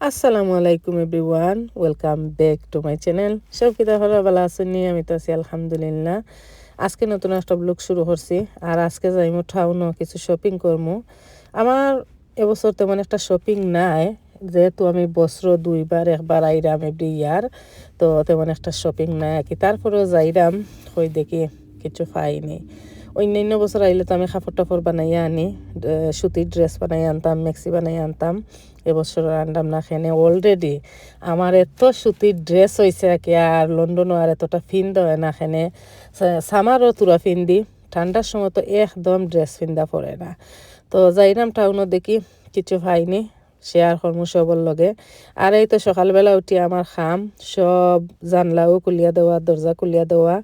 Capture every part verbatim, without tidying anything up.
আসসালামু আলাইকুম everyone, welcome back to my channel. সব কিতা খবর, ভালা আছইন নি? আমি তো আছি আলহামদুলিল্লাহ। আজকে নতুন একটা ব্লগ শুরু করছি, আর আজকে যাইমু টাউনো কিছু শপিং করমু। আমার এবছর তেমন একটা শপিং নাই, যেহেতু আমি বছরো দুইবার একবার আইরাম every year, তো তেমন একটা শপিং নাই আর কি। তারপরেও যাইরাম, কই দেখি কিছু পাইনি। অন্যান্য বছর আইলে তো আমি কাপড় টাপড় বানাইয়া আনি, সুতির ড্রেস বানাইয়া আনতাম, ম্যাক্সি বানাইয়া আনতাম। এবছর আনলাম না কেনে। Already আমার এত সুতির ড্রেস অইছে আর কি, আর লন্ডনো আর এতটা ফিন্দা অয় না কেনে। সামারও থুড়া ফিন্দি, ঠান্ডার সময় তো একদম ড্রেস ফিন্দা পড়ে না। তো যাইরাম টাউনো, দেখি কিছু পাইনি, শেয়ার করমু সবর লগে। আর এই তো সকালবেলা উঠি আমার কাম, সব জানলাও খুলিয়া দেওয়া, দরজা খুলিয়া দেওয়া।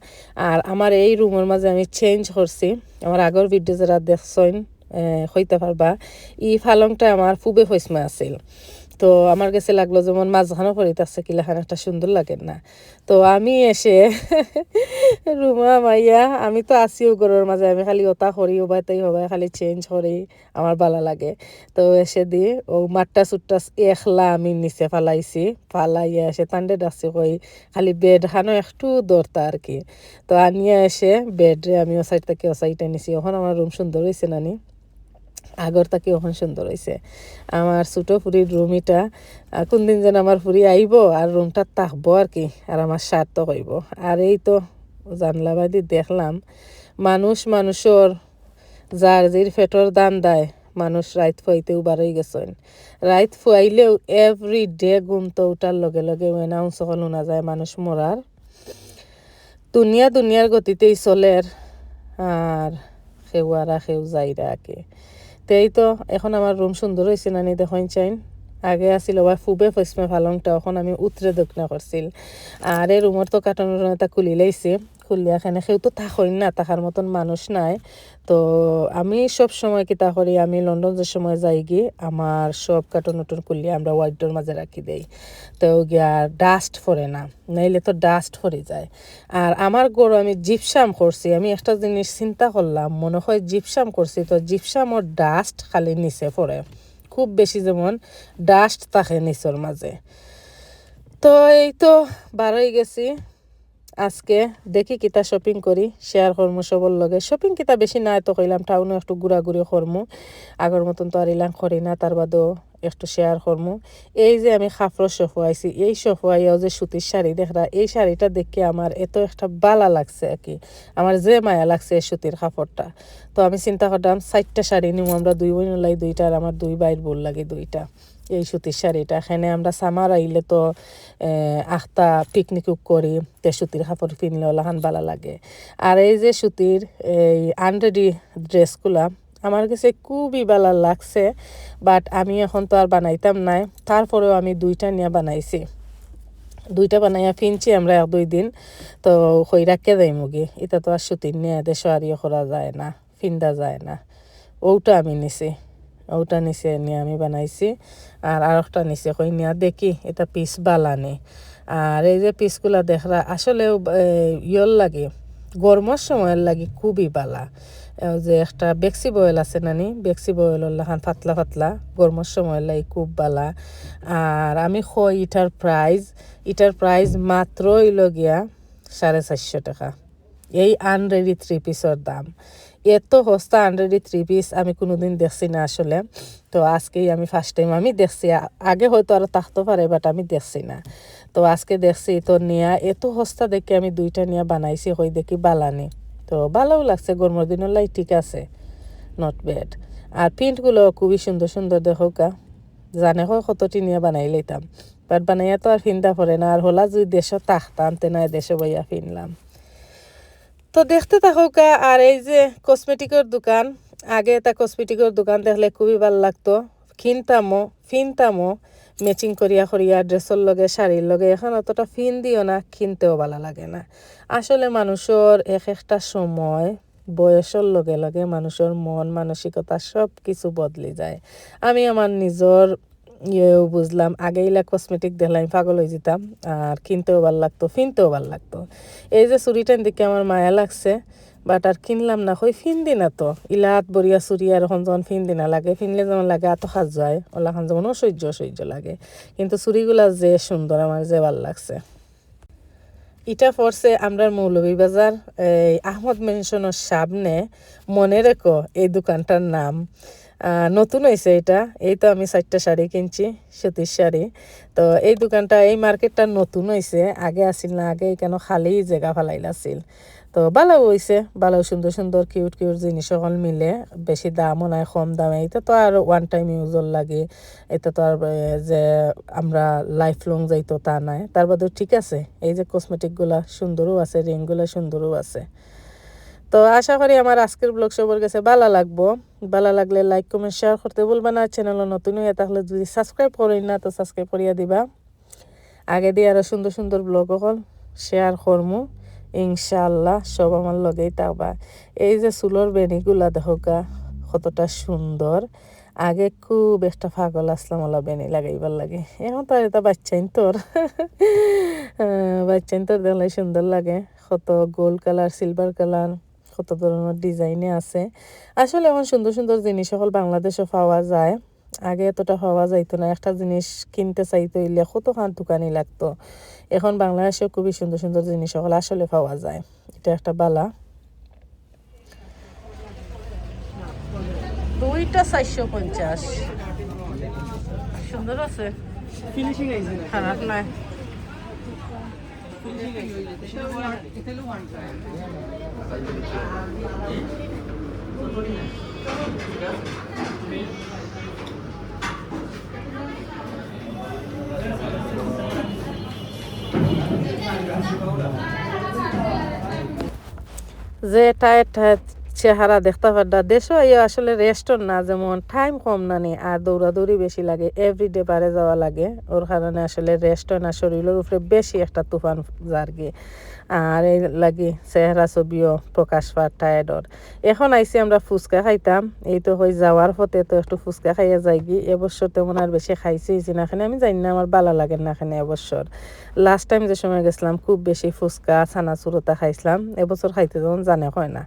আর আমার এই রুমর মাঝে আমি চেঞ্জ করছি, আমার আগর ভিডিও যারা দেখছইন, এ, কইতা পারবা, ই ফালংটা আমার ফুবে ফইসমা আছিল। তো আমার গেছে লাগলো যেমন মাঝখানো পড়ি থাকছে, কিলাখান একটা সুন্দর লাগে না। তো আমি এসে রুমা মাইয়া, আমি তো আছিও ঘরর মাঝে, আমি খালি ওটা করি, ওবায় তাই হবায় খালি চেঞ্জ করি, আমার ভালা লাগে। তো এসে দি ও মাট্টা সুট্টা একলা আমি নিচে ফালাইছি, ফালাইয়া এসে তানরে ডাকছি, কই খালি বেড খানো একটু দরতা আর কি। তো আনিয়া এসে বেডরে আমি ও সাইড থাকি ও সাইডে নিছি। এখন আমার রুম সুন্দর অইছে নানি, আগর থাকি এখন সুন্দর অইছে। আমার ছোট ফুরির রুম ইটা, আর কোন দিন যেন আমার ফুরি আইবো আর রুমটা থাকবো আর কি, আর আমার সার্থক অইবো। আর এই তো জানলা বাদি দেখলাম মানুষ মানুষর যার যের পেটর ধান্দায় মানুষ রাইত ফুয়াইতেও বারই গেছইন। রাইত ফুয়াইলেও every day ঘুম তো উঠার লগে লগে অ্যানাউন্স অকল হুনা যায় মানুষ মরার। দুনিয়া দুনিয়ার গতিতেই চলের, আর কেউ আরা কেউ যাইরা আগে। তেই তো এখন আমার রুম সুন্দর অইছে নানি, দেখইন চাইন। আগে আছিল ওবায় ফুবে ফইসমা ফালংটা, এখন আমি উত্তরে দক্ষিণে করছিল। আর এই রুমর তো কার্টেন উটেন এটা খুলি লাইছি, খুলিয়া কেনে কেউ তো থাকইন না, থাকার মতন মানুষ নাই। তো আমি সব সময় কিতা করি, আমি লন্ডন যে সময় যাইগি, আমার সব কার্টেন উটেন খুলিয়া আমরা ওয়ার্ডরোবর মাঝে রাখি দেই। তো গিয়া ডাস্ট পড়ে না, নাইলে তো ডাস্ট পড়ি যায়। আর আমার ঘরো আমি জিপসাম করছি, আমি একটা জিনিস চিন্তা করলাম, মনে হয় জিপসাম করছি, তো জিপসামর ডাস্ট খালি নিচে পড়ে, খুব বেশি যেমন ডাস্ট থাকে নিচর মাঝে। তো এই তো বারই গেছি, আজকে দেখি কিতা শপিং করি, শেয়ার করমু সবর লগে। শপিং কিতা বেশি নাই তো কইলাম, টাউনো একটু ঘুরাঘুরি করমু, আগর মতন তো আর ইলান করি না, তার বাদেও একটু শেয়ার করমু। এই যে আমি কাপড় শপো আইছি, এই শপো আইয়াও যে সুতির শাড়ি দেখরা, এই শাড়িটা দেখে আমার এত একটা ভালা লাগছে আর কি, আমার যে মায়া লাগছে এই সুতির কাপড়টা। তো আমি চিন্তা করলাম চাইরটা শাড়ি নিমু, আমরা দুই বইনর লাগি দুইটা আর আমার দুই ভাইর বউর লাগি দুইটা। এই সুতির শাড়িটা, এখানে আমরা সামার আইলে তো আখতা পিকনিক করি, তে সুতির কাপড় পিনলে ওলাখান ভালা লাগে। আর এই যে সুতির এই আনরেডি ড্রেসগুলা আমার কাছে খুবই ভালা লাগছে, বাট আমি এখন তো আর বানাইতাম নায়, তারপরেও আমি দুইটা নিয়া বানাইছি। দুইটা বানাইয়া পিনছি আমরা এক দুই দিন, তো কই রাখিয়া যাইমুগি। ইটা তো আর সুতির নিয়া দেশো আর ইয়ে করা যায় না, ফিন্দা যায় না। ওটা আমি নিছি, ওটা নিচে নিয়া আমি বানাইছি। আর আরোকটা নিচে কই নিয়া দেখি ইটা পিস ভালা নি। আর এই যে পিসগুলা দেখরা আসলে ইয়র লাগি, গরমর সময়র লাগি খুবই ভালা। এই যে একটা বেক্সি বয়েল আছে নানি, বেক্সি বয়েলর লাখান পাতলা পাতলা, গরমর সময়র লাগি খুব ভালা। আর আমি কই ইটার প্রাইস, ইটার প্রাইস মাত্র অইলো গিয়া সাড়ে চারশো টাকা। এই আনরেডি থ্রি পিসর দাম। এত সস্তা আনরেডি থ্রি পিস আমি কোনোদিন দেখছি না আসলে। তো আজকেই আমি ফার্স্ট টাইম আমি দেখছি। আ-, আগে হয়তো আরো থাকতো পারে, বাট আমি দেখছি না। তো আজকে দেখছি, তো নিয়া এত সস্তা দেখে আমি দুইটা নিয়া বানাইছি, কই দেখি ভালা নি। তো ভালাও লাগছে, গরমর দিনর লাগি ঠিক আছে, নট ব্যাড। আর প্রিন্টগুলো খুবই সুন্দর সুন্দর, দেখউক্কা। জানে কয় কতটি নিয়া বানাই লইতাম, বাট বানাইয়া তো আর ফিন্দা পড়ে না। আর হলা যদি দেশো থাকতাম, তে নায় দেশো বইয়া ফিনলাম। তো দেখতে থাকউক্কা। আর এই যে কসমেটিকর দোকান, আগে এটা কসমেটিকর দোকান দেখলে খুবই ভালা লাগতো, কিনতামও, ফিনতামও, ম্যাচিং করিয়া করিয়া ড্রেসর লগে, শাড়ির লগে। এখন অতটা ফিন্দিও না, কিনতেও ভালা লাগে না। আসলে মানুষর এক একটা সময়, বয়সর লগে লগে মানুষর মন মানসিকতা সব কিছু বদলি যায়। আমি আমার নিজর ইয়েও বুঝলাম, আগে ইলা কসমেটিক দেখলে আমি পাগল অই যিতাম, আর কিনতেও ভালা লাগতো, ফিনতেও ভালা লাগতো। এই যে চুড়িটাইন দেখে আমার মায়া লাগছে, But আর কিনলাম না, কই ফিন্দি না তো, ইলা আত বরিয়া চুড়ি আর অখন যখন ফিন্দি না লাগে, ফিনলে যেমন লাগে আতো খাজ যায়, অলাখান যেমন অসহ্য অসহ্য লাগে। কিন্তু চুড়িগুলা যে সুন্দর, আমার যে ভালা লাগছে। ইটা পড়ছে আমরার মৌলভীবাজার, এই আহমদ ম্যানশনর সামনে। মনে রেখো এই দোকানটার নাম। আহ, নতুন অইছে ইটা। এই তো আমি চাইরটা শাড়ি কিনছি, সুতির শাড়ি। তো এই দোকানটা, এই মার্কেটটা নতুন অইছে, আগে আছিল না, আগে ইখানো খালি জাগা ফালাইল আছিল। তো ভালাউ অইছে, ভালাউ সুন্দর সুন্দর cute cute জিনিস অকল মিলে, বেশি দামও নাই, কম দামে। ইটা তো আর one time use-র লাগি, ইটা তো আর, এ, যে আমরা life long যাইতো তা নায়। তার বাদেও ঠিক আছে, এই যে cosmetic গুলা সুন্দরও আছে, ring গুলা সুন্দরও আছে। তো আশা করি আমার আজকের vlog সবর গেছে ভালা লাগবো। ভালা লাগলে like, comment, share করতে ভুলবা না। Channel-ও নতুন অইয়া থাকলে যদি subscribe করইন না, তো subscribe করিয়া দিবা। আগেদি আরো সুন্দর সুন্দর vlog অকল share করমু ইনশাআল্লাহ। সব আমার লগেই থাকবা। এই যে চুলর বেণিগুলা দেখউক্কা, কতটা সুন্দর। আগে খুব একটা পাগল আছলাম অলা বেণি লাগাইবার লাগি। অখন তো আর ইতা বাচ্চাইন্তর, আহ, বাচ্চাইন্তর দেখলে সুন্দর লাগে। কত gold colour, silver colour, কত ধরনর design-এ আছে। আসলে অখন সুন্দর সুন্দর জিনিস অকল বাংলাদেশো পাওয়া যায়। আগে এতটা পাওয়া যাইতো না, একটা জিনিস কিনতে চাইতে অইলে কতখান দোকানি লাগতো। অখন বাংলাদেশো খুবই সুন্দর সুন্দর জিনিস অকল আসলে পাওয়া যায়, ইটা একটা ভালা। দুইটা চাইরশো পঞ্চাশ। সুন্দর আছে, খারাপ নায়। যে tired tired চেহারা দেখতা পাররা, দেশো আইয়া আসলে rest অর না, যেমন time কম নানি, আর দৌড়াদৌড়ি বেশি লাগে, everyday বারে যাওয়া লাগে, অর কারণে আসলে rest অয় না, শরীলর উপরে বেশি একটা তুফান যারগি। আর এর লাগি চেহারা ছবিও প্রকাশ পার tired অর। অখন আইছি আমরা ফুচকা খাইতাম, এই তো কই যাওয়ার পথে তো একটু ফুচকা খাইয়া যাইগি। এবছর তেমন আর বেশি খাইছি অইছি না, কেনে আমি জানি না, আমার ভালা লাগের না কেনে এবছর। Last time যে সময় গেছলাম খুব বেশি ফুচকা, চানাচুর অতা খাইছলাম, এবছর খাইতে যেমন জানে কয় না।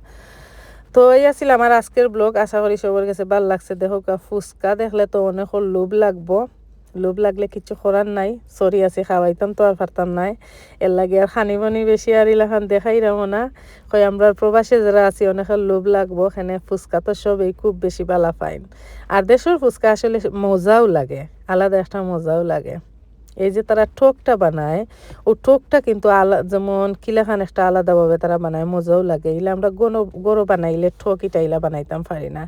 তো এই আছিল আমার আজকের vlog, আশা করি সবর গেছে ভালা লাগছে। দেখউক্কা ফুচকা দেখলে তো অনেকর লোভ লাগবো, লোভ লাগলে কিচ্ছু করার নাই। Sorry আছি, খাওয়াইতাম তো আর পারতাম নায়, এর লাগি আর খানি পানি বেশি আর ইলাখান দেখাইরামও না। কই আমরার প্রবাসে যেরা আছি অনেকর লোভ লাগবো, কেনে ফুচকা তো সবেই খুব বেশি ভালা পাইন। আর দেশর ফুচকা আসলে মজাও লাগে, আলাদা একটা মজাও লাগে। এই যে তারা ঠোকটা বানায়, অউ ঠোকটা কিন্তু আলা-, যেমন কিলাখান একটা আলাদাভাবে তারা বানায়, মজাও লাগে। ইলা আমরা গণ-, গরো বানাইলে ঠোক ইটা ইলা বানাইতাম পারি না।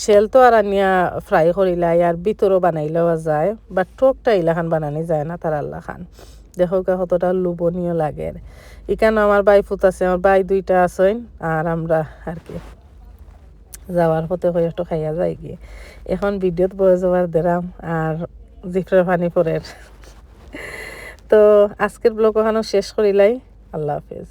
Shell তো আর আনিয়া fry করিলাই, আর ভিতরও বানাইলাও যায়, but ঠোকটা ইলাখান বানানি যায় না তারার লাখান। দেখউক্কা কতটা লোভনীয় লাগের। ইখানো আমার ভাইপুত আছে, আমার ভাই দুইটা আছইন, আর আমরা আর কি। যাওয়ার পথে কই একটু খাইয়া যাইগি। অখন video-ত বয়ে যাওয়ার দেরাম আর জিফরার পানি পড়ের। তো আজকের vlog অখানো শেষ করিলাই। আল্লাহ হাফেজ।